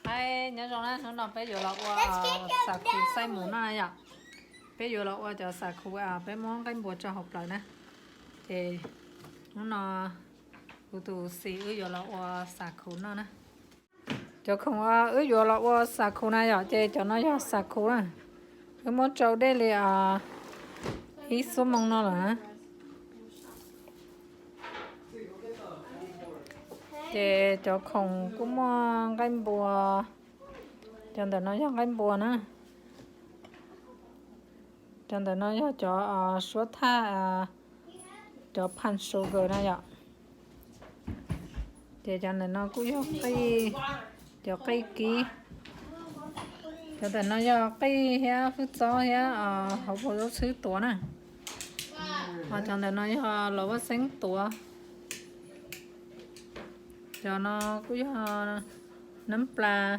Hais nyob zoo na, hnub no peb yuav los ua xam khum xaij mus noj na yom. Peb yuav los ua cov xam khum peb muab nqaij npua tso hauv plaws na. Ces hnub no kuv tus xis wb yuav los ua xam khum noj na. Cov khoom wb yuav los ua xam khum na yom, ces cov no yog xam khum na. Wb muab tsau dej li ib xuab moos no lawm na. Ces cov khoom kuj muaj nqaij npua, cov ntawm no yog nqaij npua na. Cov ntawm no yog cov suab thaj, cov palm sugar na yom. Ces cov ntawm no kuj yog qij, cov qij kib. Cov ntawm no yog qij thiab hwj txob thiab hauv paus zaub txhwb tuav na. Ho cov ntawm no yog los vaj xeeb tuav. Cov no kuj yog nab plas.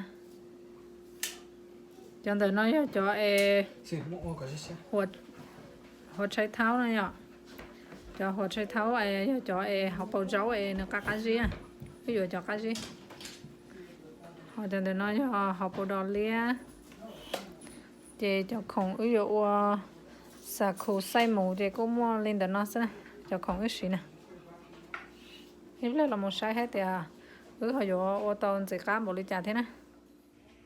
Cov ntawm no yog cov es huas tshais thaub na yom. Cov huas tshais thaub es yog cov es hauv paus zaub es nws qab qab zib, wb yuav cov qab zib. Ho cov ntawm no yog hauv paus dos liab. Ces cov khoom wb yuav ua xam khum xaij mus ces kuj muaj li ntawm no xwb na, cov khoom wb siv na. Ib pliag los mus saib hais tias wb ho yuav ua tau ntxim qab npaum li cas thiab na.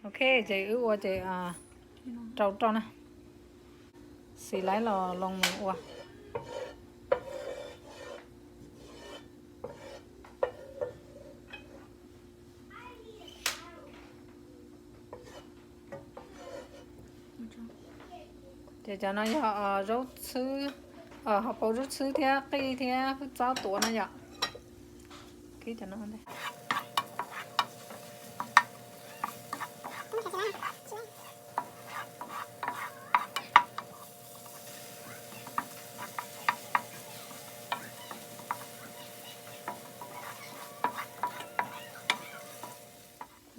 Ok, ces wb ua ces rau rau na. Xis laib los loo mus ua. Ces cov no yog zaub txhwb, hauv paus zaub txhwb thiab qij thiab hwj txob tuav no yom.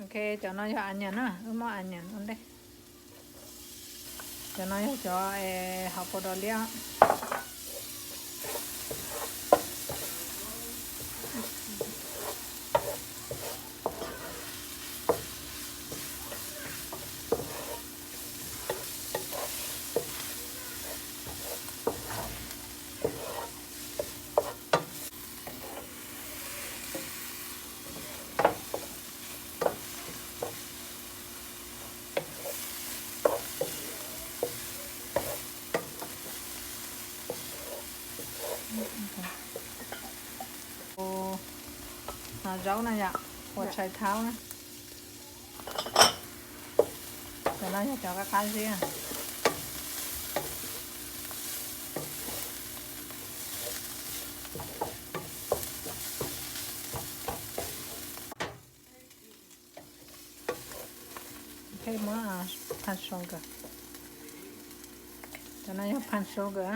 Ok, cov no yog onion na, wb muab onion ua ntej. Cov no yog cov hauv paus dos liab. Zaub na yom, huas tshais thaub na. Cov no yog cov qab qab zib. Muab pan sugar. Cov no yog pan sugar.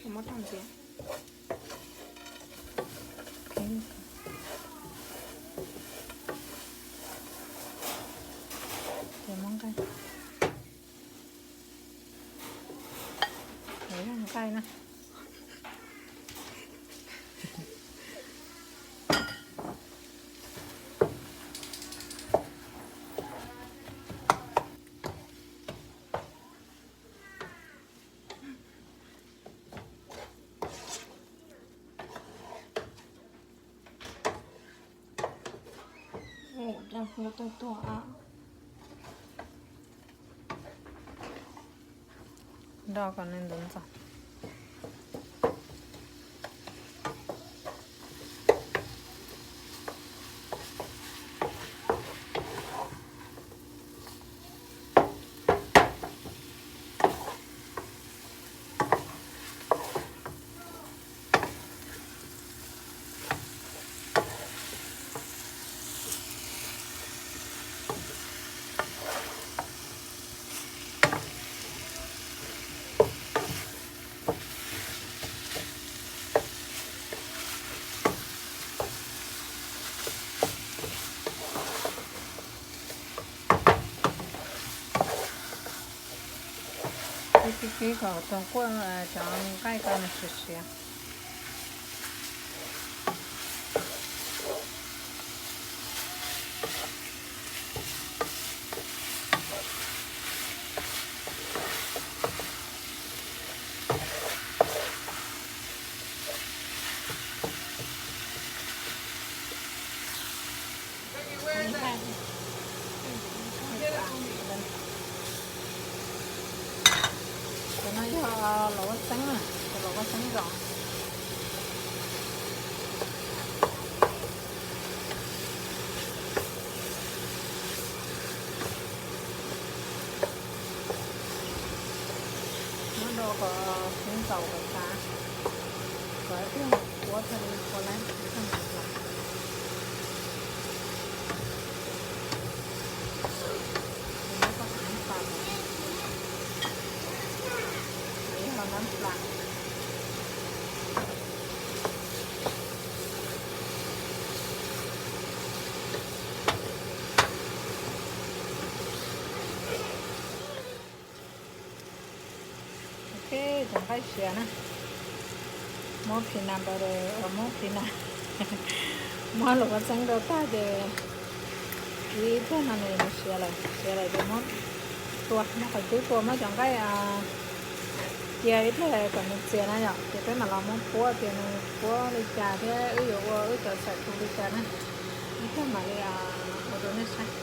Muab rau ntxiv. Ces muab nqaij, nqaij na. Nroj kom nws ntxoov ntxoo. Kib kib kom tus nquaj, cov nqaij ko nws siav siav. Cov no yog los ua xeeb na, cov los ua xeeb zos. Muab do kom xeeb txaus kom tas, kom ib pliag puab thiaj li puab laib tag mam los. Muab txoj qab pas los, yog nab plas. Ok, cov nqaij siav na, muab peanut butter, muab peanut, muab lus ua txeeb rau tag ces kib tag no nws siav lawm, siav lawm ces muab tua, muab qhov cub tua, muab cov nqaij cia ib pliag kom nws txias na yom, ces peb mam los muab puab tias nws puab li cas thiab wb yuav ua wb cov xaim tu li cas na. Ib pliag mam li ua rau nej saib.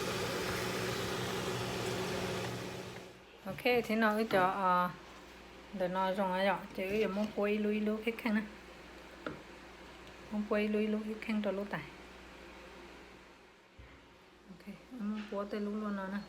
Ok, thiab no wb cov ntawm no zoo yom, ces wb yuav muab puab ib lub ib lub kheej kheej na. Muab puab ib lub ib lub kheej kheej rau lub tais. Muab puab tej lub luaj no na.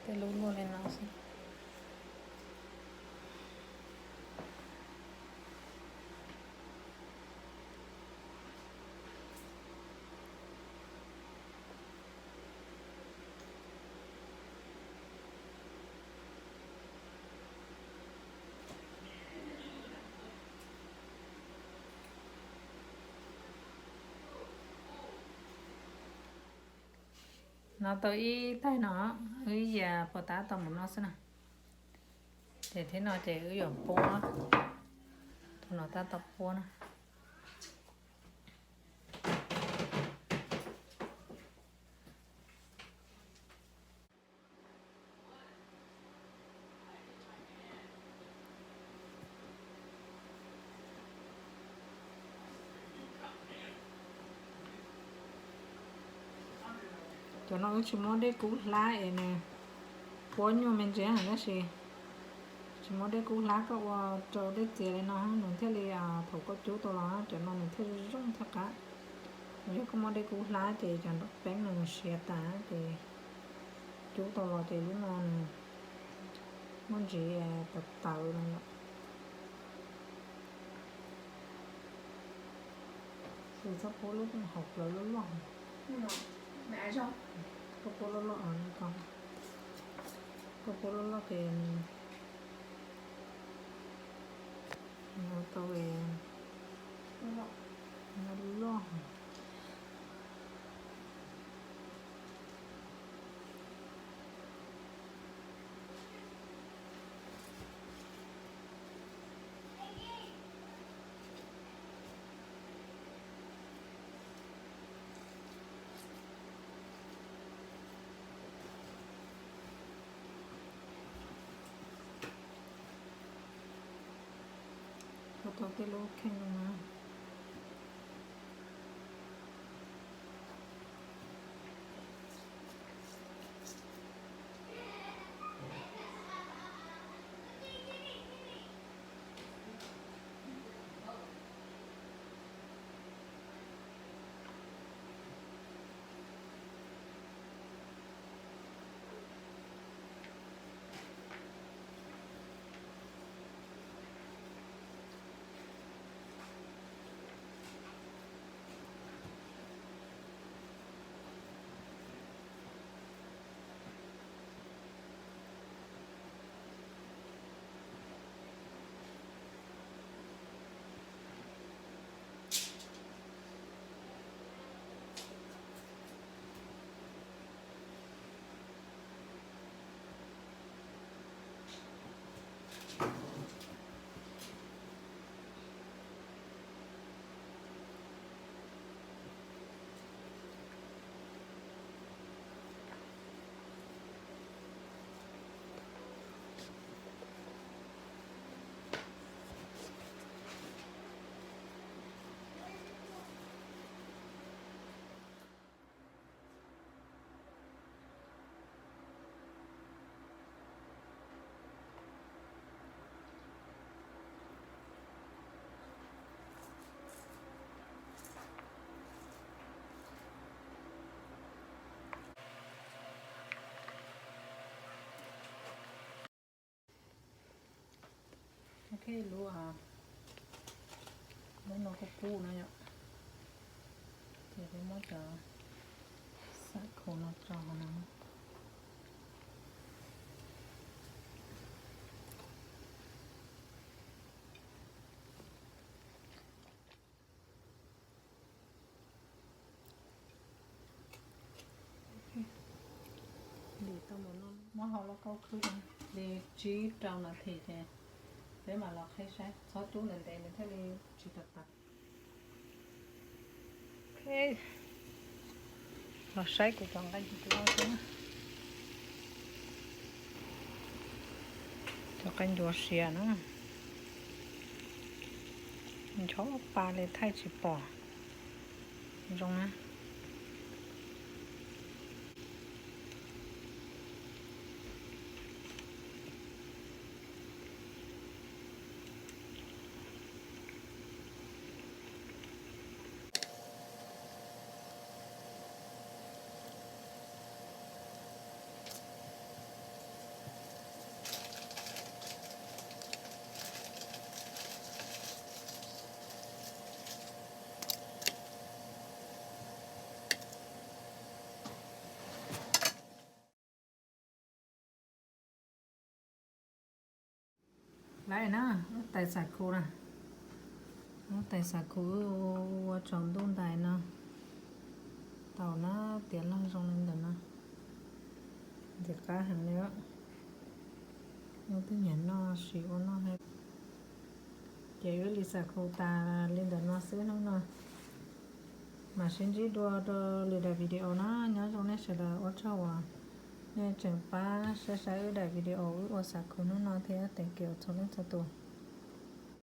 Tej lub luaj li no xwb. No tau ib taig no, wb ya puas tab tau mus no xwb na. Ces thiab no ces wb yuav puab, tus no tab tom puab na. Cov no wb tsis muab dej kub hlab es nws puab nyuaj me ntsis, tab sis tsis muab dej kub hlab, koj ua rau dej txias li no nws thiaj li, thaum koj cub tau los cov no nws thiaj zoo thiaj qab. Yog koj muab dej kub hlab ces cov nraub peeb nws siav tas ces cub tau los ces lub no nws muaj ntsis tawv tawv no lawm. Txhob puab lub hauv plawv loj loj. Koj puab loj loj, koj puab loj loj ces tau loj. Ua tau tej lub kheej no na. Ok, lub, lub no kuj kub no yom. Ces peb muab cov xam khau no tso hauv no. Li tau mus no, muab hau lauj kaub khwb li tsib rau nas this ces peb mam los qhib saib, txhob rub ntev ntev nws thiaj li tsis tawg tawg. Los saib kuv cov nqaij ncuav, cov nqaij ncuav siav na, ncho pa li thaij tsis pom zoo na. Lawm na, lub tais xam khau na, lub tais xam khau wb ua tsaus ntuj ntais no tau na, tiav log zoo li ntawm no, ntxim qab heev li. Wb twb nyiam noj, sim ua noj. Ces wb li xam khau tas li ntawm no xwb hnub no. Mam sib ntsib dua rau lwm daim video na. Nyob zoo nej sawv daws, ua tsaug uas nej tseem pab saib saib wb daim video wb ua xam khau hnub no thiab, thank you txhua leej txhua tus.